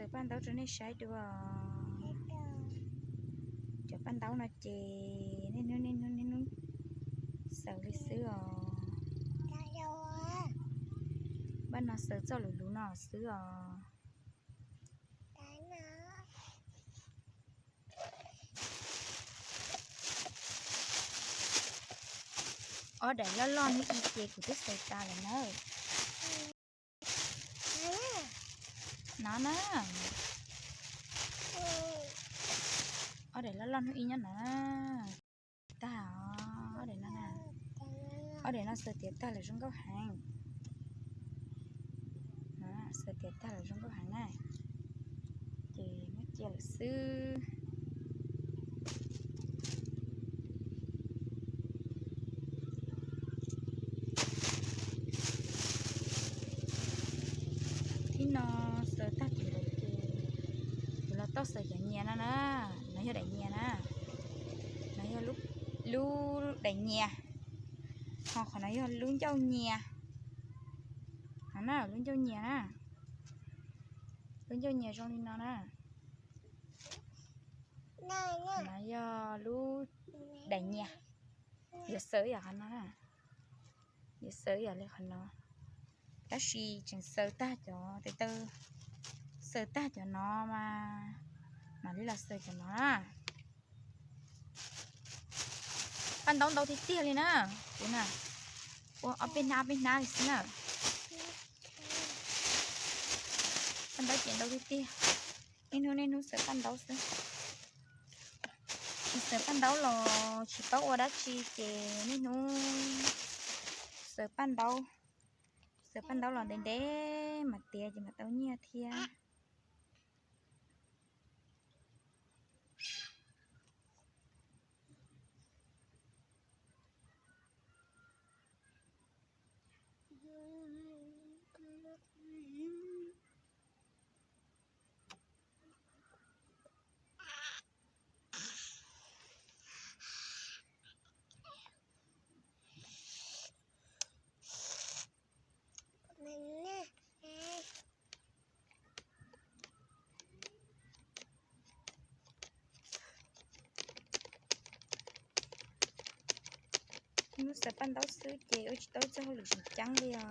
Xaws paj ntaub rau nej saib dua. Cov paj ntaub no ces niaj hnub niaj hnub niaj hnub xaws li xwb os. Paj no xaws txoj luv luv no xwb os. Ob daim loj loj hnub i ces kuv twb xaws tas lawm na. No na. Ob daim loj loj hnub i nyob no. Tag os, ob daim no na. Ob daim no xaws tiav tag lawm zoo nkauj heev. Xaws tiav tag lawm zoo nkauj heev na. Ces muab cia lawm xwb. Thib no xaws tag ces kuv los tau xaws cov nyias no na. No yog daim nyias na. No yog lub daim nyias. Ho qhov no yog lub ncauj nyias. No na, lub ncauj nyias na. Lub ncauj nyias zoo li no na. No yog lub daim nyias. Yuav xaws yam qhov no na. Yuav xaws yam li qhov no. Tab sis tseem xaws tag cov tes taw, xaws tag cov no mas mam li los xaws cov no na. Paj ntaub ntau tiag tiag li na. Kuv na, ua ob peb hnab ob peb hnab li xwb na. Paj ntaub ces ntau tiag tiag. Niaj hnub niaj hnub xaws paj ntaub xwb. Xaws paj ntaub los tsis paub ua dab tsi ces niaj hnub xaws paj ntaub. Xaws paj ntaub los ntev ntev mas tiav ces mam tau nyiaj thiab. Hnub xaws paj ntaub xwb ces ua tsis tau txoj hauj lwm tseem ceeb li os.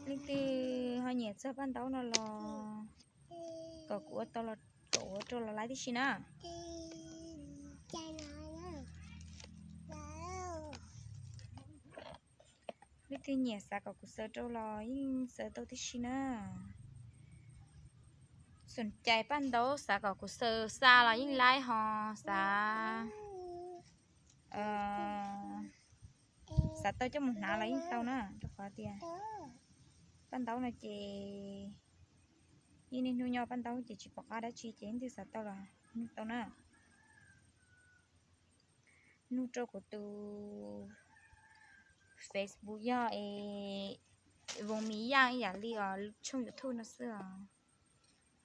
Leej twg ho nyiam txog paj ntaub no los kom kuv ua tau, kom ua rau los laib tib si na. Leej twg nyiam xav kom kuv xaws rau los yeej xaws tau tib si na. Xoom cais paj ntaub xav kom kuv xaws xa los yeej laib ho xav, xav tau coj mus hnav los yeej tau na, rau qhov tias paj ntaub no ces yeej niaj hnub nyob paj ntaub ces tsis pom qab dab tsi ces leej twg xav tau los yeej tau na. Nug rau kuv tus Facebook yog es Voos Mis Yaj ib yam li os tshooj YouTube no xwb os.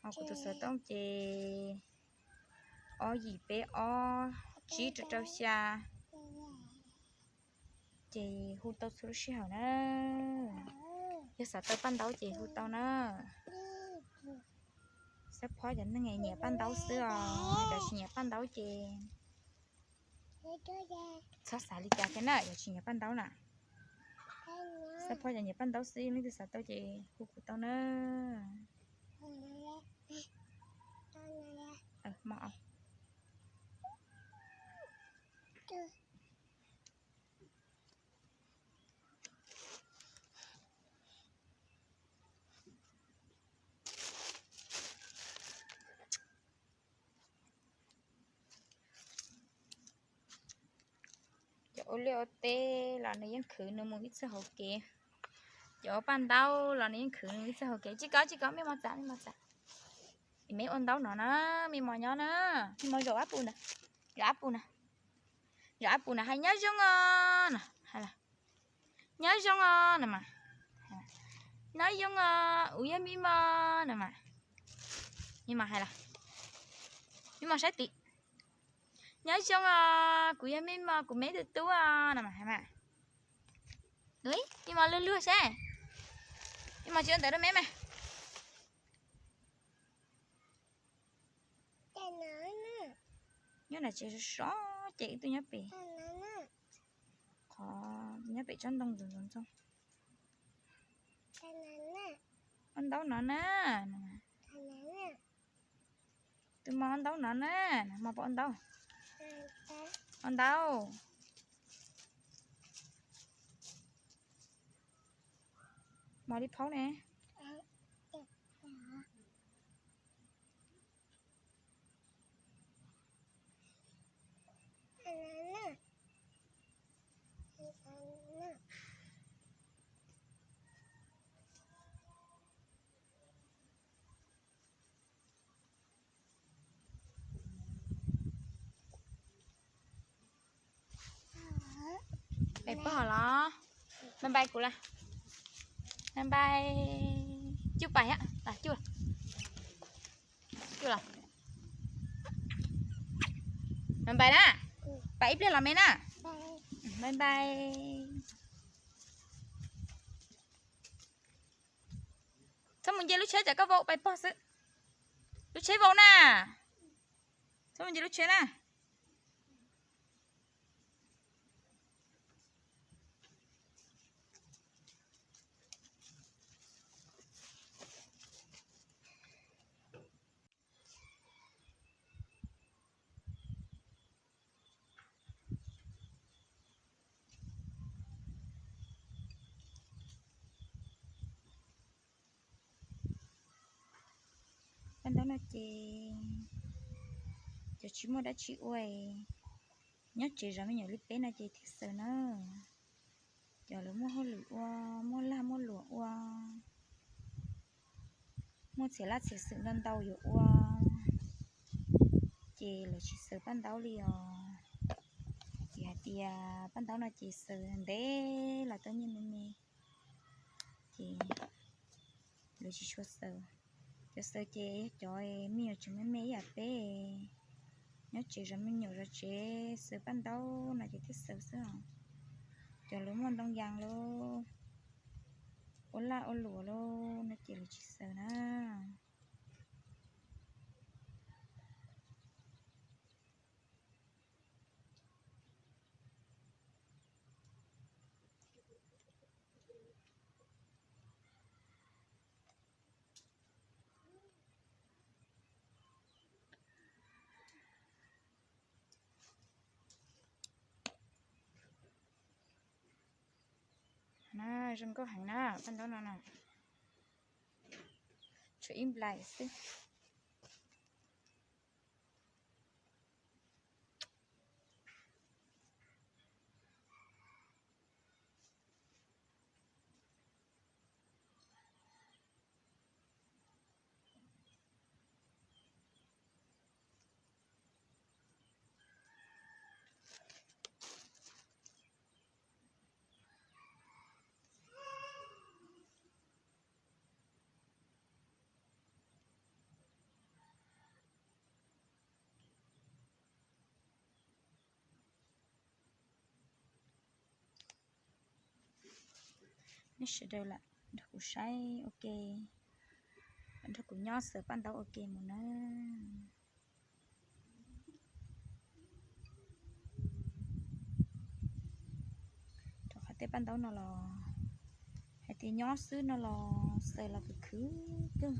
Ho kuv tus xov tooj ces ob yim peb ob tsib rau rau xya. Ces hu tau txhua lub sij hawm na. Yog xav tau paj ntaub ces hu tau na. Xab phob cov neeg nyiam paj ntaub xwb os, cov tsis nyiam paj ntaub ces txhob xav li cas thiab na, cov tsis nyiam paj ntaub na. Xab phob cov nyiam paj ntaub xwb, leej twg xav tau ces hu kuv tau na. Cov ua liaj ua teb los nws yeej khwv nws mus ib txhia hauv kev. Cov ua paj ntaub los nws yeej khwv nws mus ib txhia hauv kev. Tsis kov, tsis kov, me mos txav, me mos txav. Me ua ntaub no na, me mos nyob na, me mos zaum ab pus na, zaum ab pus na, zaum ab pus na hais nyob zoo os no, hais Nyob zoo os no mas. Nyob zoo os, kuv yog Mim Mos no mas. Mim Mos hais los, Mim Mos saib tim. Nyob zoo os, kuv yog Mim Mos, kuv me tus tub os no mas hais mas. Mim Mos luag luag saib. Mim Mos tsis ua ntawd rau me mas. Nyob nram tsev sov sov ces ib tug nyob pem, qhov nyob pem tsob ntoo ntxoov ntxoo. Ua ntaub no na. Tus mos ua ntaub no na, mos puas ua ntaub? Ua ntaub. Mos li phaub ne. Pais pog los? Npai npai kuv la. Npai npai. Cuj pais, cuj, cuj los. Npai npai na. Pais ib pliag los me na. Npai npai. Txhob mus nce lub tsheb, tsam koj vau pais pog xwb. Lub tsheb vau na. Txhob mus nce lub tsheb na. Paj ntaub no ces cov tsis muaj dab tsi ua, nyob tsev zov me nyuam li peb no ces thiaj xaws na. Cov lawv muaj hauj lwm ua, muaj lag muaj luam ua, muaj txhia laj txhia xwm ntau ntau yuav ua, ces lawv tsis xaws paj ntaub li os. Vim hais tias paj ntaub no ces xaws ntev los tau nyiaj me me, ces lawv tsis tshua xaws. Cov xaws ces yog cov me nyuam tseem me me ib yam peb, nyob tsev zov me nyuam zov tsev xaws paj ntaub no ces thiaj xaws xwb os. Cov lawv muaj ntoo yas lauj, ua laj ua luam lauj no ces lawv tsis xaws na. Na, zoo nkauj heev na, paj ntaub no na. Tshuav ib nplais xwb. Nej sawv daws lam nrog kuv saib ua ke, lam nrog kuv nyob xaws paj ntaub ua ke mus nawb. Rau qhov tej paj ntaub no los hais tias nyob xwb no los xaws los khwv khwv kawg,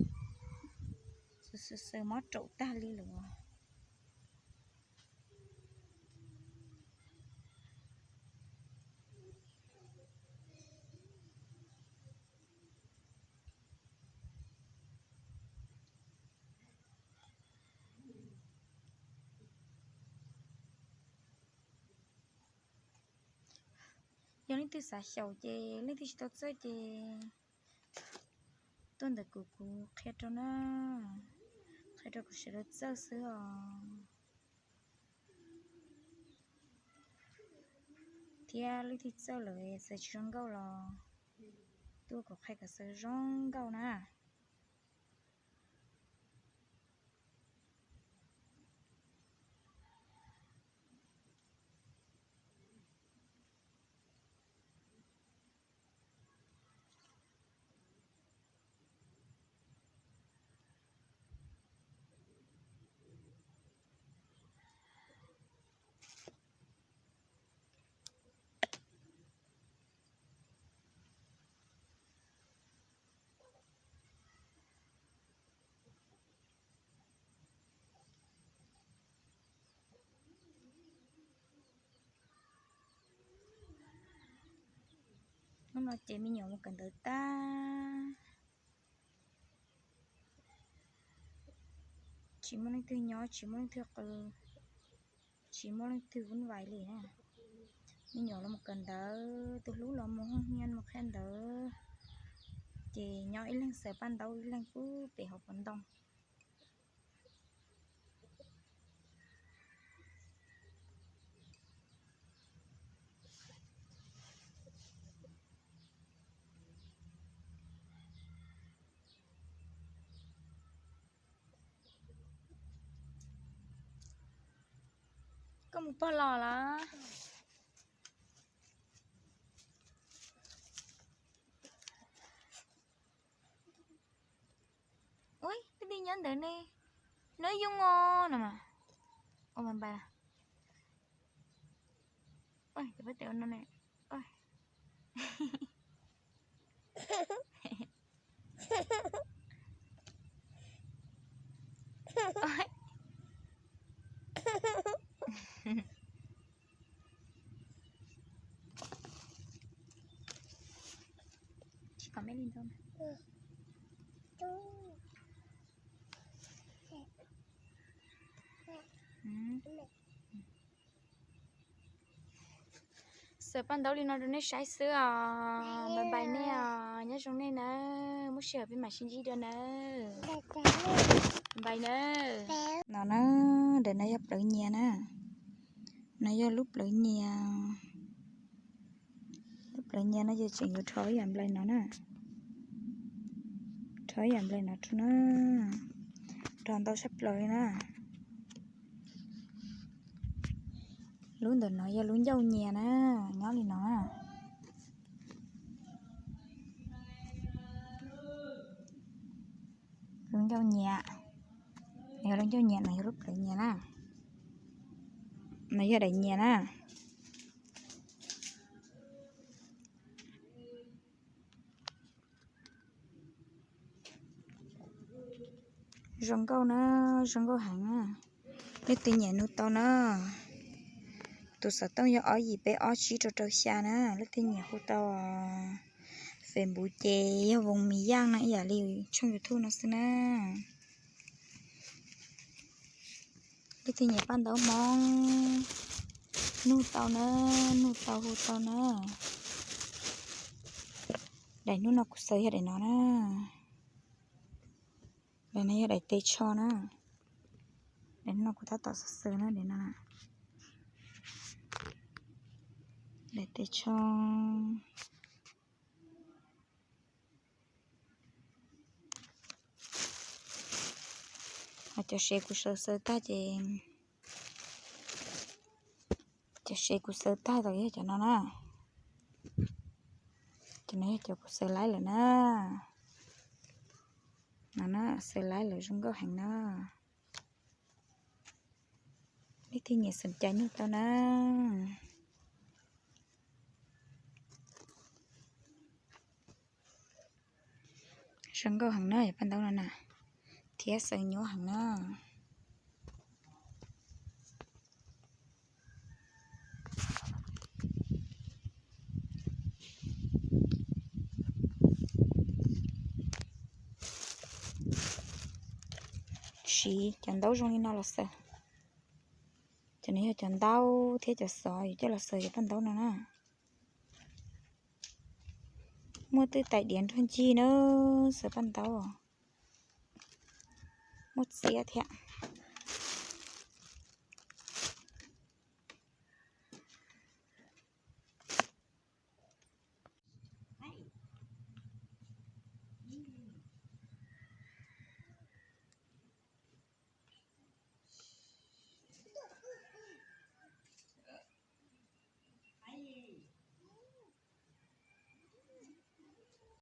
xaws xaws mob raum tag li lawm. Yog leej twg xav xyaum ces leej twg tsis tau txawj ces tuaj ntawm kuv, kuv qhia rau na, qhia rau kuv sawv daws txawj xwb os. thiab leej twg txawj lawm xaws tsis zoo nkauj los tuaj kuv qhia kom xaws zoo nkauj na. Hnub no ces me nyuam mus kawm ntawv tag, tsis muaj leej twg nyob, tsis muaj leej twg qw, tsis muaj leej twg vuj vais li na. Me nyuam los mus kawm ntawv, tus hlub los mus haj hiaj mus qhia ntawv, ces nyob ib leeg xaws paj ntaub ib leeg pub pem hauv paus ntoo. Koj mus pog los lawm? Ua, twb nyob ntawd ne, no yoo os no mas. Ua mas npais, cov pab tes no ne. Tsis kom me li ntau. Xaws paj ntaub li no rau nej saib xwb os. Npais npais nej os, nyob zoo nej nawb, muaj sij hawm peb mam sib ntsib dua nawb. Npais nawb. No na, daim no yog plawv nyias na. No yog lub plawv nyias. Lub plawv nyias no ces tseem yuav rho ib yam nplais no na. Rho ib yam nplais no rau na. Rho ntau tshaj plaws li na. Lub ntawm no yog lub ncauj nyias na, nyob li no na. Lub ncauj nyias, yog lub ncauj nyias no yog lub plawv nyias na. No yog daim nyias na. Zoo nkauj na, zoo nkauj heev na. Leej twg nyiam nug tau na. Tus xov tooj yog ob yim peb ob tsib rau rau xya na. Leej twg nyiam hu tau. Facebook ces yog Voos Mis Yaj no ib yam li tshooj YouTube no xwb na. Leej twg nyiam paj ntaub Hmoob nug tau na, nug tau hu tau na. Daim hnub no kuv xaws yog daim no na. Daim no yog daim tes tsho na. Daim hnub no kuv tab tom xaws xaws na, daim no na. Daim tes tsho. Ho cov sev kuv xaws xaws tag ces, cov sev kuv xaws tag los yog cov no na. Cov no yog cov kuv xaws laib lawm na. No na, xaws laib lawm zoo nkauj heev na. Leej twg nyiam xeem cai nug tau na. Zoo nkauj heev na, yog paj ntaub no na, thiab xaws nyuaj heev na. Siv cov ntaub zoo li no los xaws. Cov no yog cov ntaub thiab cov xov yuav coj los xaws cov paj ntaub no na. Muaj twj tais diav nrog ncig na, xaws paj ntaub muaj txiab thiab.